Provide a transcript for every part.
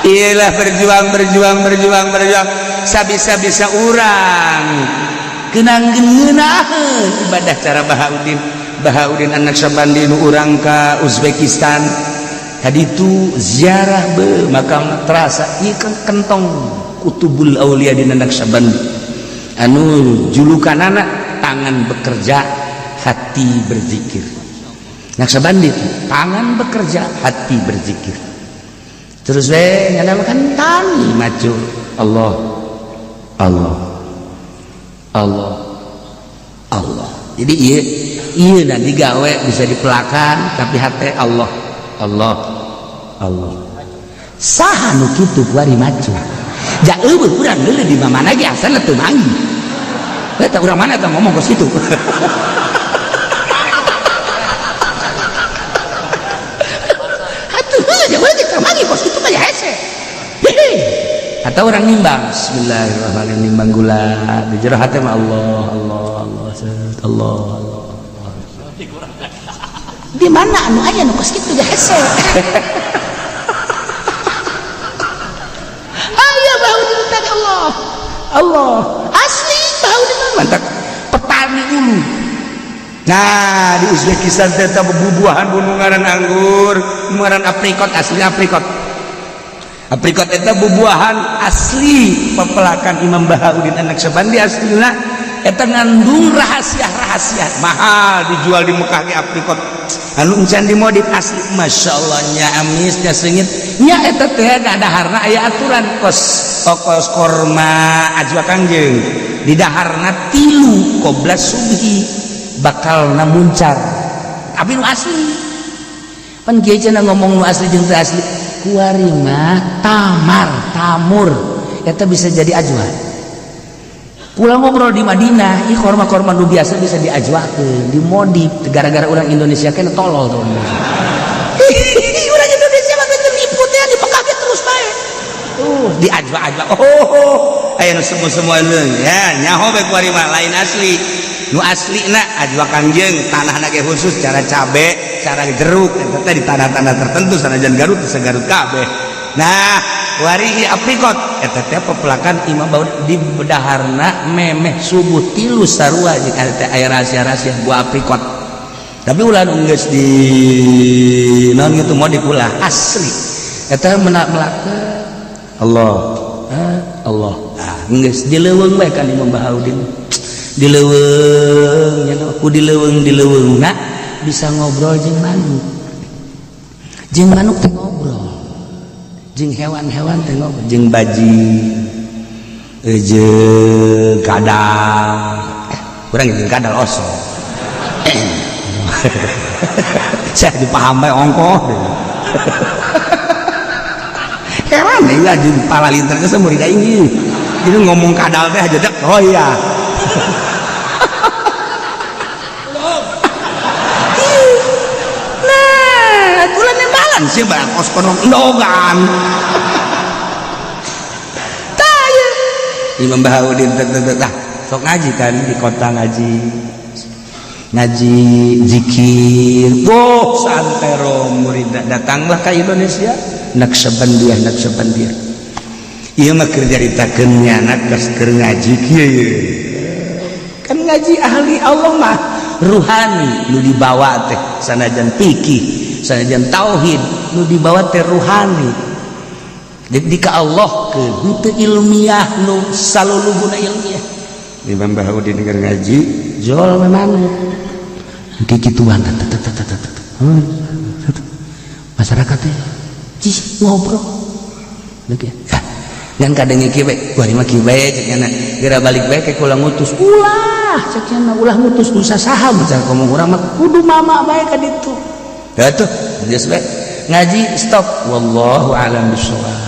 Iyalah, berjuang, berjuang, berjuang, berjuang, sabisa-bisa urang kenang ngeunaheun ibadah cara Bahaudin. Bahaudin An-Naqsyabandi nu urang ka Uzbekistan tadi itu ziarah be makam, terasa ieu kan kentong Kutubul Aulia di Naqsyabandi anu julukan anak tangan bekerja, hati berzikir. Naqsyabandi, tangan bekerja, hati berzikir. Terus we nyana kan tani maju, Allah, Allah, Allah, Allah. Jadi iya iya, nah digawe bisa dipelakan, tapi hati Allah, Allah, Allah. Saha nu kitu kuari maju? Ja eueuh urang geuleuh di mana ge asal teu manggih. Eta urang mana teh ngomong kos kitu? Atuh heuh, ja we teu manggih kos kitu mah ya hese. Hehe. Atau orang nimbang, bismillahirrahmanirrahim, nimbang gula di jero hati mah Allah, Allah, Allah, Allah, Allah. Di mana anu aya nu kos kitu? Ja hese. Aya bau di Allah, Allah asli bau di mana? Mantap, petani ulu. Nah, di Uzbekistan tetap bubuahan gunungaran anggur, ngaran aprikot, asli aprikot. Aprikot eta bubuahan asli pepelakan Imam Bahaudin An-Naqsyabandi. Aslina eta ngandung rahasia-rahasia, mahal dijual di Mekah ge aprikot anu encan dimodif, asli. Masya Allah, nya amis, nya seungit nya. Eta teh daharna aya aturan kos kos korma ajwa kangjeng, di daharna 3 qobla subhi bakal muncar. Tapi nu asli pan kieu cenah ngomong nu asli jeung teu asli. Kuari mah tamar tamur eta bisa jadi ajwa. Pulang ngobrol di Madinah, ih, korma-korma nu biasa bisa diajwakeun, dimodif gara-gara orang Indonesia kan tolol tuh. Orang Indonesia mah teu nipu teh, di Mekah ge terus bae. Tuh, diajwa-ajwa. Oh, aya nu semua-semua ya nyaho bae kuari mah lain asli. Nu asli na ajwa kangjeng, tanah ge khusus, cara cabe, cara jeruk eta teh di tanah-tanah tertentu, sanajan Garut bisa Garut kabeh. Nah, wari aprikot eta teh pepelakan Imam Baud, di bedaharna memeh subuh 3 sarua jeung eta aya rahasia-rahasia buah aprikot. Tapi ulah nu geus di naon gitu modif, ulah asli eta menak melaka Allah, Allah. Ah, geus di leuweung bae kan Imam Bahaudin, di leuweung nya ku di leuweung, di leuweung na bisa ngobrol jeung manuk, jeung manuk teh ngobrol, jeung hewan-hewan teh ngobrol, jeung baji jeung kadal. Kurang jeung kadal osok, saya dipaham bae ongkoh. Heran nih ngaji pala linter ke murid aing, jadi ngomong kadal teh aja dek. Oh iya. Nah, kula nembalan sih bang kos kono endogan. Tah, ieu Imam Bahaudin teh teh sok ngaji kan di kota, ngaji ngaji zikir. Wow, santero murid datanglah ke Indonesia Naqsyabandiyah. Naqsyabandiyah ieu mah keur nyaritakeun nya geus keur ngaji kieu ye. Kan ngaji ahli Allah mah ruhani nu dibawa teh, sanajan fikih, sanajan tauhid, nu dibawa teh ruhani. Jadi ka Allah ke henteu ilmiah nu saluluguna ilmiah. Imam Bahaudin keur ngaji jol manuk kikituan, masyarakat teh cih ngobrol dan kadang kieu bae, kuari mah kieu bae cek nya, geura balik bae ke kula ngutus. Ulah cek nya, ulah ngutus nu sasaha, macam ngomong urang mah kudu mama bae ka ditu. Atuh geus bae ngaji stop, wallahu alam bissawab,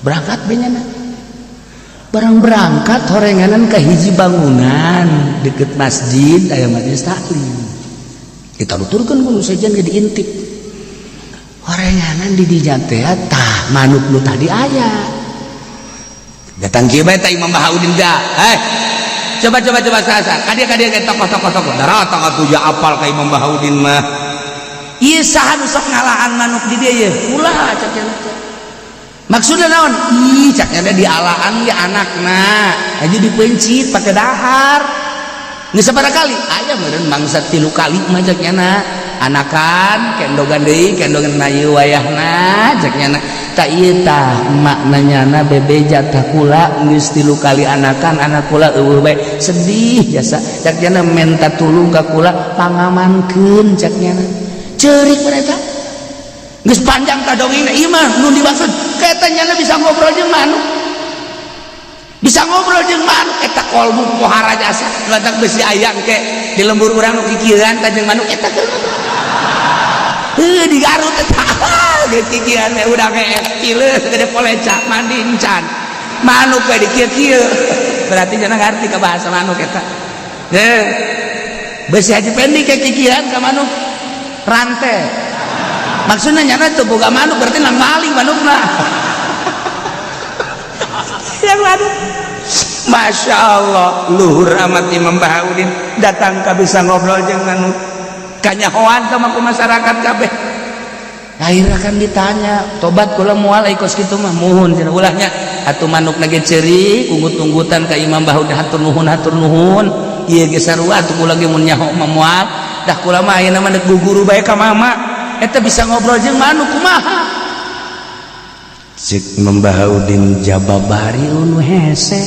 berangkat bae nya. Barang berangkat horenganan ke hiji bangunan deket masjid, aya majelis taklim. Kita tuturkeun kudu sejen ge diintip horenganan di dinya teh. Tah, manuk nu tadi aya datang kieu bae tah Imam Bahaudin da. Eh, coba coba coba, sasa ka dieu, ka dieu, tokoh tokoh tokoh daratang atuh ja apal ka Imam Bahaudin mah. Ieu saha nu sok ngalaan manuk di dieu ye? Ulah cek cenah. Maksudnya naon? Ih, caknya dialaan ge anakna aja dipencit pakai dahar. Geus sabaraha kali aya meureun mangsa 3 kali mah cak nyana anakan kendogan deui, kendogan na ieu wayahna cak nyana. Tak ieu tah makna nyana bebeja tah kula geus 3 kali anakan, anak kula eueuh bae, sedih jasa cak nyana, menta tulung ka kula pangamankeun cak nyana. Ceurik mereka geus panjang ka dongengna. Ieu mah nu dimaksud eta nyana bisa ngobrol jeung manuk, bisa ngobrol jeung manuk eta kolbu pohara jasa. Lantak besi ayang ke di lembur urang nu kikieuan ka jeung manuk eta keur ngobrol. Heuh, di Garut eta geus kikieuan we udah ge pileus gede poleca mandi encan, manuk we dikieu-kieu, berarti jangan ngarti ka bahasa manuk eta. Heuh, besi Haji Pendi ke kikieuan ka manuk rantai, maksudnya nyana tuh boga manuk, berarti nang maling manukna yang manuk. Masya Allah, luhur amat Imam Bahaudin datang ka bisa ngobrol jeung manuk, kanyahoan sama ku masyarakat kabeh. Akhirnya kan ditanya, tobat kula moal ai kos kitu mah, muhun cenah ulahnya atuh. Manuk ge ceurik unggut-unggutan ka Imam Bahaudin, hatur nuhun, hatur nuhun, ieu ge sarua atuh kula ge mun nyaho mah moal dah, kula mah ayeuna mah deuk guguru bae ka mama. Eta bisa ngobrol jeung manuk kumaha? Cek Imam Bahaudin, jababari unu hese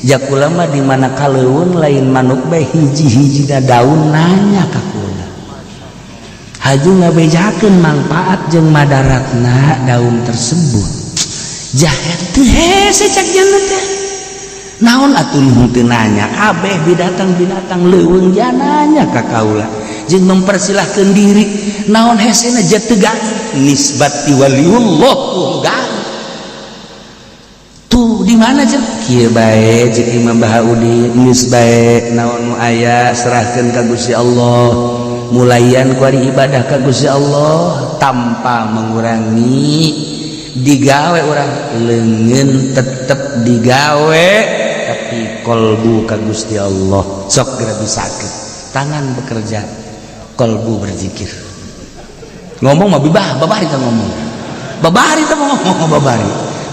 jakula mah di mana kaleuweung lain manuk bae, hiji-hijina daun nanya ka kula, haju ngabejakeun manfaat jeung madaratna daun tersebut. Jahet teu hese cak jangan teh naon atuh nu teu nanya kabeh binatang-binatang leuweung jananya ka kaula jeung mempersilahkan diri. Naon hesena ja teu gaib nisbat ti waliullah gaib tuh di mana jeung kieu bae? Jeung Imam Bahaudin, geus bae naon nu aya serahkeun ka Gusti Allah, mulayan ku ari ibadah ka Gusti Allah tanpa mengurangi digawe urang, leungeun tetep digawe tapi kolbu ka Gusti Allah. Sok geura bisakeun tangan bekerja, kolbu berzikir. Ngomong mah bibah babari teh, ngomong babari teh, ngomong babari.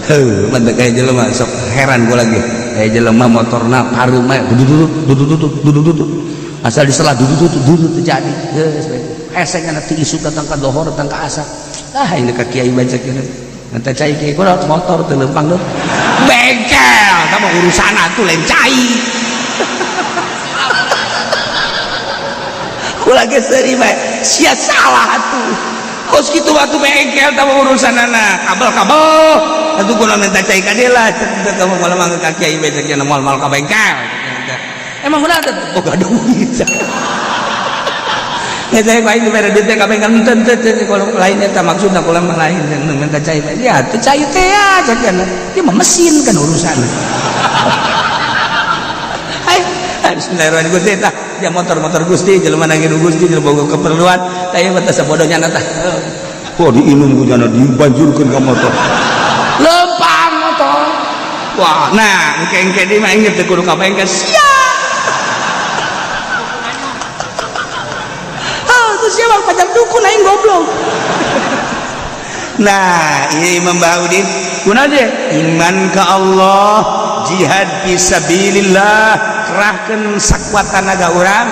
Heuh, mantep kayak jelema sok heran gua lagi kayak jelema motorna pareum mah dudut dudut dudut dudut dudut, asal diselah dudut dudut dudut terjadi. Geus hese ngana ti isuk datang ka dohor, datang ka asar. Ah, ini ka kiai baca kieu nanti cai kiai kula motor teu lempang deh bengkel kamu urusan atuh lain cai. Kula ge seuri bae sia salah atuh kos kitu atuh bengkel tah urusan anak kabel-kabel atuh kula minta cai ka dia lah cek kamu malah mangga ka kiai bae cek moal-moal ka bengkel emang udah ada boga duit. Ya saya aing dibere duit teh ka bengkel henteu teu kalau lain eta maksudna kula mah lain minta cai ya teu cai teh ya cek dia mah mesin kan urusan. Hai, bismillahirrahmanirrahim. Gusti tah ya motor-motor Gusti jelema nangin Gusti jelema boga keperluan tah ieu mah teh sabodohnya tah. Kok diinum ku jana dibanjurkeun ka motor. Lempang motor. Wah, nah engke-engke di mah inget teu kudu ka bengkel sia. Ah, tuh siapa pacar dukun aing goblok. Nah, ini Imam Bahaudin kunaon deh iman ke Allah, jihad fisabilillah, kerahkeun sakuat tanaga urang,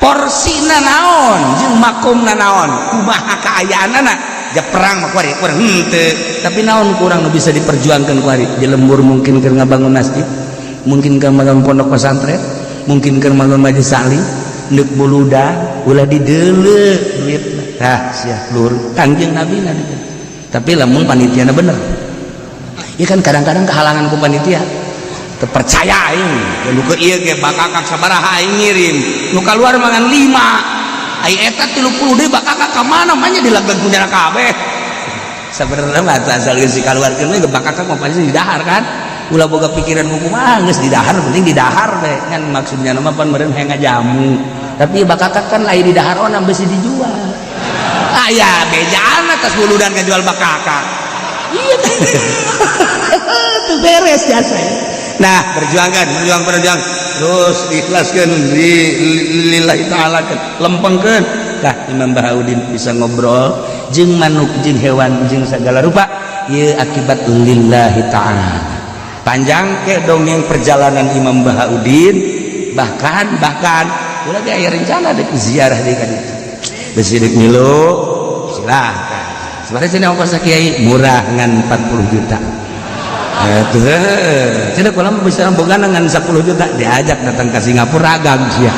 porsina naon jeung makomna naon, kumaha kaayaanana. Ja perang mah kuari kurang henteu, tapi naon kurang nu bisa diperjuangkan kuari di lembur, mungkin keur ngabangun masjid, mungkin keur ngabangun pondok pesantren, mungkin keur ngabangun majelis taklim, neuk buluda ulah dideuleu duit. Tah sia luhur Kangjeng Nabi nabi. Tapi lamun panitiana bener ya kan, kadang-kadang kehalangan ku panitia terpercaya aing nu keur ieu ge bakakak sabaraha aing ngirim nu kaluar mangan 5 ai eta 30 deui bakakak ka mana mah nya dilagleg punya kabeh. Sabenerna mah asal geus dikaluarkeun we bakakak mah pasti didahar kan, ulah boga pikiran kumaha, geus didahar penting didahar we kan. Maksudnya mah pan meureun hayang ngajamu, tapi bakakak kan lain didahar onam besi dijual. Aya bejaan atas buludan ngajual bakakak. Iya tuh beres jasa. Nah, berjuangkan, berjuang, berjuang terus, ikhlaskan lillahi ta'ala, lempengkeun. Tah Imam Bahaudin bisa ngobrol jeung manuk jeung hewan jeung segala rupa. Ieu akibat lillahi ta'ala. Panjang ke dongeng perjalanan Imam Bahaudin. Bahkan bahkan ulah ge aya rencana dek ziarah deui ka ditu. Besi dek milu silahkan. Sebenarnya cenah ongkos kiai murah, ngan 40 juta. Cenah kula mah bisa boga ngan 10 juta, diajak datang ke Singapura, ragang sia.